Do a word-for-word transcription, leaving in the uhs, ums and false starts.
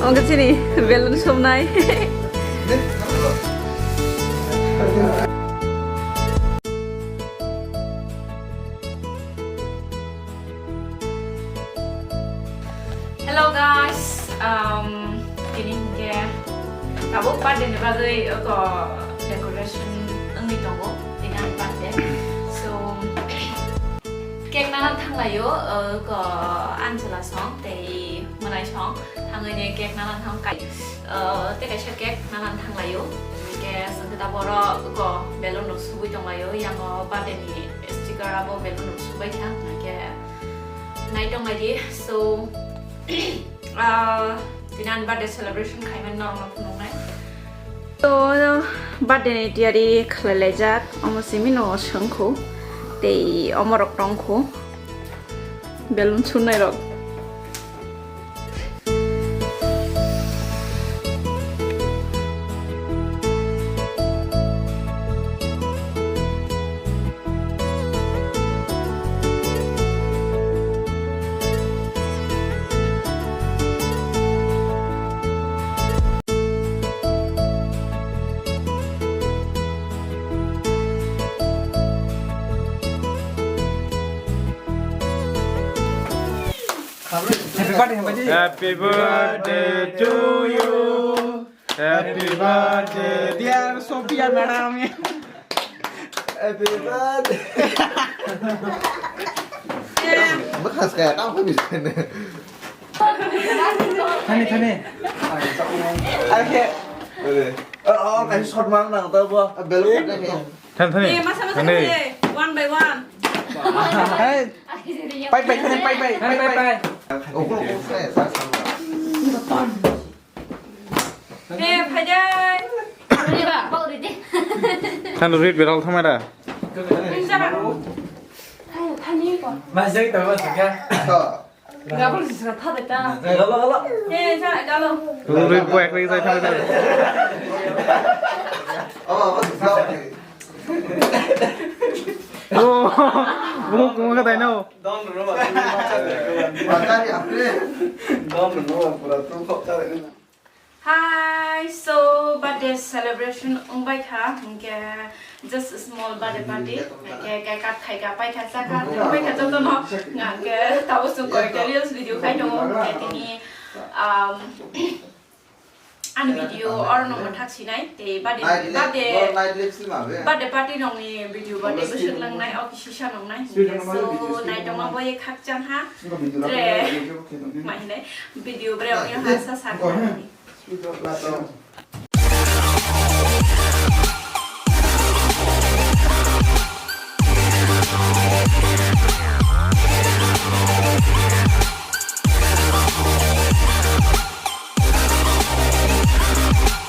Oke sini balloon somnai. Hello guys, um, tini hingke tabuk birthday ni bagwi oko decoration wngwi tongo, tini ani birthday. So, cake nana thanglaio, oko Anjala song tei mwnai song thangwi ni cake nana thang kai, tei kaisa cake nana thanglaio. Hingke chwngkhe taboro oko balloon rok subui tonglaio, yango birthday ni sticker abo balloon rok subai kha, hingke nai tonglaidi. So, ah, tini ani birthday celebration khaimani norokno phunuknai. To, birthday ni tiyari khlai laijak, omo simi no swngkhu, tei omorok tongkhu, balloon surnai rok. Happy birthday, happy birthday. Happy birthday to you. Happy birthday, dear Sophia madam. Happy birthday. Bwkha se kaya tamo khe bising. Thani, thani. Oke. Oh, oh, kaisa shot mang nang tabo. Belok. Thani, thani. Eh, masa, masa, thani. Masa, one by one. Hey. Pai, pai, thani, pai, pai, pai, pai. Okul, okul, saya, saya, sama. Eh, phaidai. Thani, read beral thama da. Mas jai tabo sakha. Gabal sisra thade ta. Galo, galo. Eh, sa, galo. Rui buai rui jai thang thang. Oh, oh, oh. Oh, oh, oh, dai no. Don no, ma. Don no, pura tu kok ta. Hi, so birthday celebration wngbai kha, hingke just a small birthday party, hingke cake cut khai kha, pai kha, cha kha, pai kha joto no, hingke tabo chwng koi khe reels video khai tongo, hingke tini, um, ani video oro no mwthak sinai, tei birthday, birthday, birthday party rokni video birthday bwswk langnai, o kisi sa nongnai, hingke so naitokma bai khakchang ha, tre, ma hinai, video bre ongya ha sa sa kha.